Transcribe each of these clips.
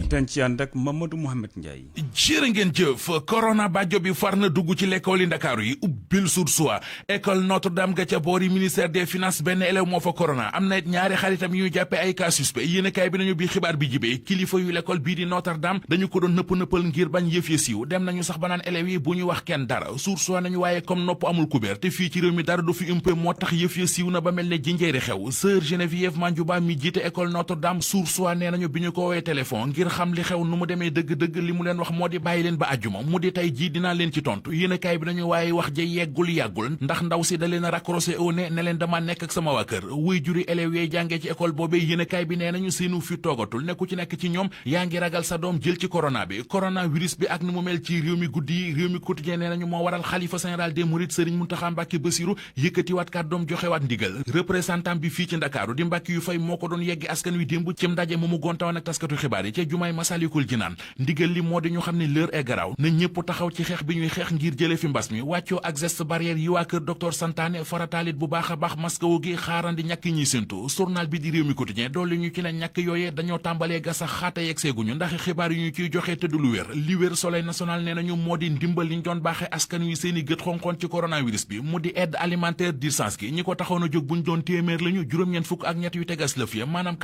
ten ci ànd ak Mamadou Mouhamed Ndiaye. jërë ngeen jëf corona bàjjo bi far na dugg ci l'école yi Ndakaaru yi ubbil Source A école Notre-Dame ga ca boori ministère des finances benn élève moo fa corona am na it ñaari xaritam yu ñu jàppe ay cas suspect yéenekaay bi nañu bi xibaar bi jibee kilifa yu l'école bii di Notre-Dame dañu ko doon nëpp-nëppal ngir bañ yëf ya siiw dem nañu sax ba naan élèves yi bu ñu wax kenn dara Source A nañu waaye comme nopp amul couvert te fii ci réew mi dara du fi umpe moo tax yëf ya siiw na ba mel ne jinjeeri xew sœur Geneviève Mandjouba mi jiite école Notre-Dame Source A nee nañu bi ñu ko woowee téléphone ngir xam li xew mu demee dëgg-dëgg li mu leen wax moo di bàyyi leen ba àjjuma mu di tey jii dinaa leen ci tontu yéenekaay bi nañu waaye wax ja yàggul ndax ndaw si da leen a raccroché au nez ne leen dama nekk ak sama waa kër wuy juri élèves yooy jàngee ci école boobee yéenekaay bi nee nañu seenu fi toogatul nekku ci nekk ci ñoom yaa ngi ragal sa doom jël ci coronavirus bi ak ni mu mel ci réew mi guddi yi réew mi quotidien nee nañu moo waral xalifa général des mourides Serigne Mountakha Mbacké Bassirou yëkkatiwaat kàddoom joxewaat ndigal représentant bi fii ci Ndakaaru di Mbacké yu fay moo ko doon yeggi askan wi démb ci ndaje mu gontawoon ak taskatu xibaar yi ca jumaay Masalikul Jinaan ndigal li moo di ñu xam ne l'heure est garaaw na ñëpp taxaw ci xeex bi ñuy xeex ngir jële fi mbas mi wàccoo ak geste barrière yi waa kër docteur santaane farataalit bu baax a baax masque wu gi xaarandi ñàkk ñiy séntu journal bi di réew mi quotidien dolli ñu ci ne ñàkk yooyee dañoo tàmbalee gas a xaata yegg seeguñu ndax xibaar yu ñu ciy joxe te du lu wér li wér soleil national nee nañu moo di ndimbal li ñu doon baaxee askan wi seeni gët xonxoon ci coronavirus bi mu di aide alimentaire d'urgence gi ñi ko taxoon a jóg buñ doon téeméer lañu juróom-ñeent fukk ak ñett yu tegas lëf ya maanaam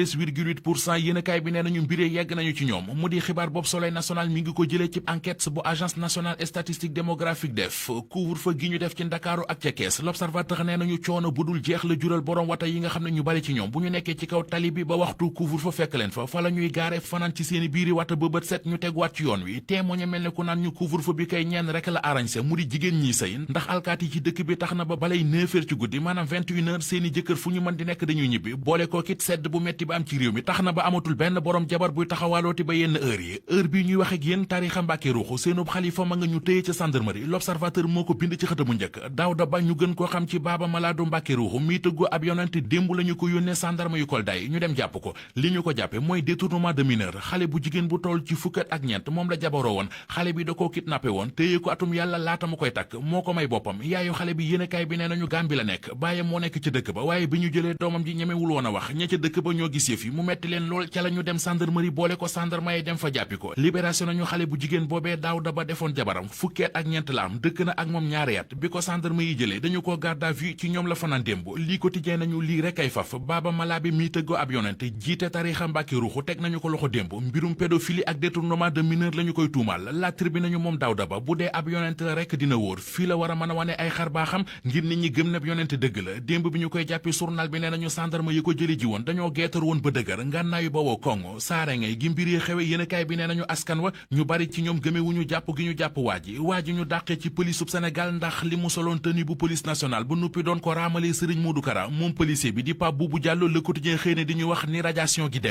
93,8% yéenekaay bi nee nañu mbiree yegg nañu ci ñoom mu di xibaar boobu soleil national mi ngi ko jëlee ci enquête bu agence nationale statistique démographique def couvre-feu gi ñu def ci Ndakaaru ak ca Kees l'observateur nee nañu coono bu dul jeex la jural borom wata yi nga xam ne ñu bari ci ñoom bu ñu nekkee ci kaw tali bi ba waxtu couvre-feu fekk leen fa la ñuy gaare fanaan ci seeni biiri wata ba bët set ñu teguwaat ci yoon wi témoigné mel ne ku naan ñu couvre-feu bi kay ñenn rek la arrangé mu di jigéen ñi sëy ndax alkaat yi ci dëkk bi tax na ba balay 9h ci guddi maanaam 21h seeni jëkkër fu ñu mën di nekk dañuy ñibbi boole ko kit sedd bu metti ba am ci réew mi tax na ba amatul benn borom jabar buy taxawaalooti ba yenn heure yi heure bi ñuy wax ak yéen tarixa Mbàkke ruuxu seenub xalifa ma nga ñu téye ca gendarmerie l'observateur moo ko bind ci xëtamu njëkk Daawda Ba ñu gën koo xam ci Baaba Malaadu Mbàkke ruuxu mi tëggoo ab yonent démb la ñu ko yónnee gendarme yu Kolda yi ñu dem jàpp ko li ñu ko jàppe mooy détournement de mineur xale bu jigéen bu toll ci fukkat ak ñeent moom la jabaroo woon xale bi da koo kidnappé woon téye ko atum yàlla laata mu koy takk moo ko may boppam yaayu xale bi yéenekaay bi nee nañu Gàmbi la nekk baayam moo nekk ci dëkk ba waaye bi ñu jëlee doomam ji ñemewul woon a wax ña ca dëkk ba ñoo gis yëf yi mu metti leen lool ca la ñu dem gendarmerie boole ko gendarme yi dem fa jàppi ko libération nañu xale bu jigéen boobee Daawda Ba defoon jabaram fukkeet ak ñeent la am dëkk na ak moom ñaari at bi ko gendarme yi jëlee dañu ko garde à vue ci ñoom la fanaan démb lii quotidien nañu lii rek ay faf Baaba Malaabi mi tëggoo ab yonent jiite tarixa Mbàkke ruuxu teg nañu ko loxo démb mbirum pédophilie ak détournement de mineur la ñu koy tuumal la tribune nañu moom Daawda Ba bu dee ab yonent la rek dina wóor fii la war a mën a wane ay xar baaxam ngir nit ñi gëm ne yonent dëgg la démb bi ñu koy jàppi journal bi nee nañu gendarme yi ko jëli ji woon dañoo geetar woon ba dëgër ngànnaayu bawoo Kongo saare ngay gi mbir yi xewe yéenekaay bi nee nañu askan wa ñu bari ci ñoom gëmewuñu jàpp gi ñu jàpp waa ji ñu dàqee ci police sub Sénégal ndax li mu soloon tenue bu police nationale ba nuppi doon ko raamalee Serigne Modou Kara moom policier bi di Pape Boubou Diallo Le Quotidien xëy na di ñu wax ni radiation gi demee